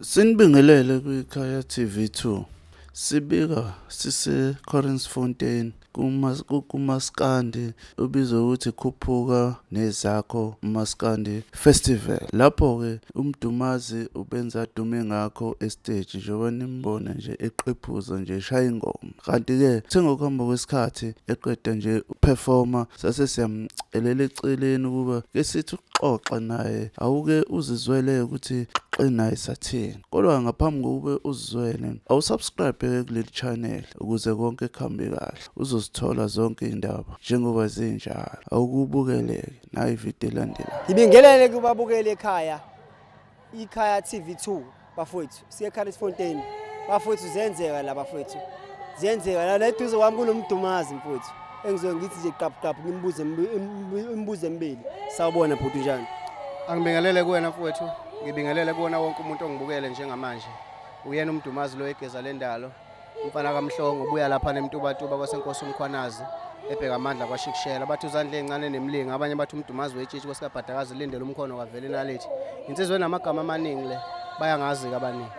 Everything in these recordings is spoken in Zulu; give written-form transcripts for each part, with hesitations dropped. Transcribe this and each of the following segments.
Sinibingelele kwiKhaya TV2. Sibika sise Corinthfontein kumaskandi ubizwa ukuthi Khuphuka Nezakho Maskandi Festival. Lapho-ke uMdumazi ubenza adume ngakho esiteji njengoba nimbona nje eqephuza nje eshaya ingoma. Kanti-ke kuthe ngokuhamba kwesikhathi eqeda nje ukuphefoma sase siyamcelela eceleni ukuba ke sithi ukuxoxa naye awuke uzizwele ukuthi xoxe naye sathini. Kodwa ngaphambi kokube uzizwele awusubscribe-ke kuleli channel ukuze konke kuhambe kahle uzozithola zonke iy'ndaba njengoba zinjalo. Awukubukeleke nayi ividiyo elandelayo. Ngibingelele kubabukeli ekhaya iKhaya TV2 bafowethu siye eCarisfontein bafowethu ziyenzeka la bafowethu ziyenzeka la la eduze kwami kunomdumazi mfowethu engizoke ngithi nje qaphu qaphu ngimbuze imibuzo emibili. Sawubona bhuti, njani? Angibingelele kuwena mfowethu, ngibingelele kuwona wonke umuntu ongibukele njengamanje. Uyena uMdumazi lo egeza lendalo, umfana kaMhlongo ubuya lapha neMtubatuba kwaseNkosi uMkhwanazi ebheka amandla kwaShikishela. Bathi uzandla ey'ncane nemlingi, abanye bathi uMdumazi wetshitshi kwesikabhadakazi lindele umkhono kavele inalithi. Insizwa enamagama amaningi le, bayangazi-ke abaningi.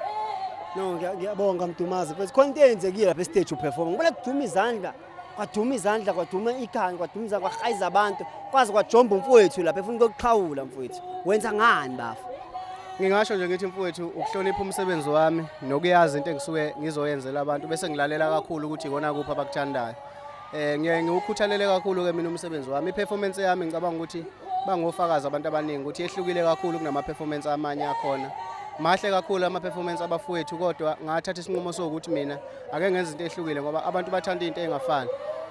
No, ngiyabonga Mdumazi. Mfethu khona into eyenzekile lapha estage uperform. Ngibona kuduma izandla, kwaduma izandla, kwaduma ikhanda, kwaduma izandla, kwahayiza abantu, kwaze kwajomba umfowethu lapha efuna ukuxhawula mfowethu. Wenza ngani bafo? Ngingasho nje ngithi mfowethu ukuhlonipha umsebenzi wami nokuyazi into engisuke ngizoyenzela abantu bese ngilalela kakhulu ukuthi ikona kuphi abakuthandayo. Ngiye ngiwukhuthalele kakhulu ke mina umsebenzi wami. I-performance yami ngicabanga ukuthi bangofakazi abantu abaningi ukuthi yehlukile kakhulu kunama performance amanye akhona. Mahle kakhulu ama performance abafowethu kodwa ngathatha isinqumo sokuthi mina ake ngenze into ehlukile ngoba abantu bathanda into engafani.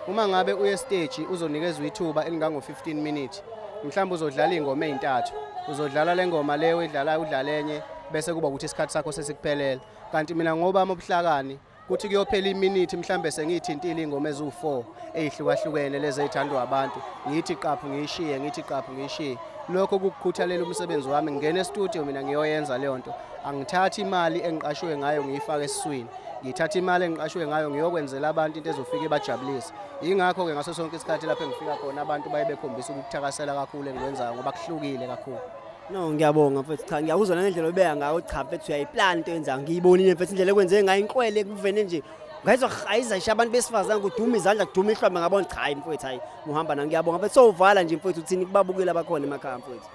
Uma ngabe uye stage uzonikezwa ithuba elingango 15 minutes. Mhlawumbe uzodlala ingoma ezintathu. Uzodlala le ngoma leyo edlala udlale enye bese kuba ukuthi isikhathi sakho sesikuphelele. Kanti mina ngoba ubuhlakani kuthi kuyophela iminithi mhlambe sengiyithintile ingoma eziwu-4 ey'hlukahlukene lezi ey'thandwa abantu, ngithi qaphu ngiyishiye, ngithi qaphu ngiyishiye. Lokho kukukhuthalela umsebenzi wami. Ngingena estudio mina ngiyoyenza leyo nto. Angithathi imali engiqashiwe ngayo ngiyifake esiswini, ngithatha imali engiqashiwe ngayo ngiyokwenzela abantu into ezofika ibajabulise. Yingakho-ke ngaso sonke isikhathi lapho engifika khona abantu baye bekhombisa ukukuthakasela kakhulu engikwenzayo ngoba kuhlukile kakhulu. No, ngiyabonga mfethu. Cha, ngiyakuzwa nangendlela obeka ngayo. Cha mfethu, uyayiplan into yenzayo. Ngiyibonile mfethu indlela ekwenze ngayo inkwele kuvene nje. Ngayizwa hayiza nje abantu besifazane kuduma izandla kuduma ihlombe ngabona cha hayi mfethu hayi uhamba na ngiyabonga mfethu sowuvala nje mfethu uthini kubabukeli abakhona emakhaya mfethu.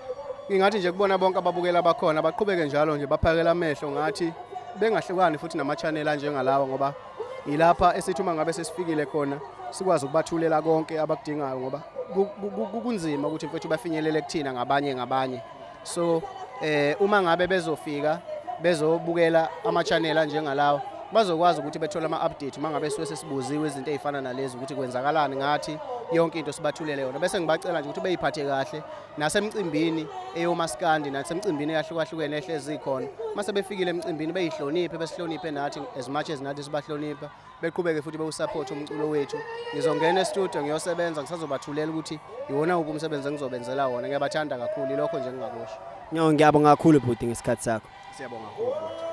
Ngingathi nje kubona bonke ababukeli abakhona baqhubeke njalo nje baphakele amehlo ngathi bengahlukani futhi nama-channel anjengalawa ngoba ilapha esithi uma ngabe sesifikile khona sikwazi ukubathulela konke abakudingayo ngoba kunzima ukuthi mfethu bafinyelele kuthina ngabanye ngabanye. So uma ngabe bezofika bezobukela ama-channel anjengalawa bazokwazi ukuthi bethole ama-update uma ngabe suke sesibuziwe izinto ey'fana nalezi ukuthi kwenzakalani ngathi yonke into sibathulele yona. Bese ngibacela nje ukuthi beyiphathe kahle nasemcimbini eyomaskandi nasemcimbini eyahlukahlukene ehlezi ikhona. Uma sebefikile emcimbini beyihloniphe besihloniphe nathi as much as nathi sibahlonipha, beqhubeke futhi bewusupport umculo wethu. Ngizongena estudio ngiyosebenza, ngisazobathulela ukuthi iwona uphi umsebenzi engizobenzela wona. Ngiyabathanda kakhulu, ilokho nje engingakusho. No, ngiyabonga kakhulu bhuti ngesikhathi sakho. Siyabonga kakhulu bhuti.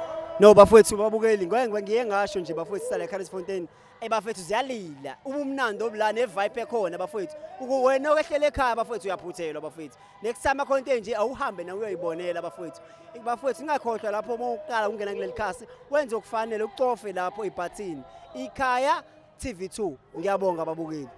No bafowethu babukeli, ngeke ngiye ngasho nje bafowethu sala eCarisfontein. Ey bafethu ziyalila, ubumnandi obula ne vibe ekhona bafowethu. Wena okehlela ekhaya bafowethu uyaphuthelwa bafowethu. Next time akhona into enje awuhambe nawe uyoyibonela bafowethu. Bafowethu ingakhohlwa lapho uma uqala ungena kuleli khasi wenze okufanele ucofe lapho ibhathini. Ikhaya TV2. Ngiyabonga babukeli.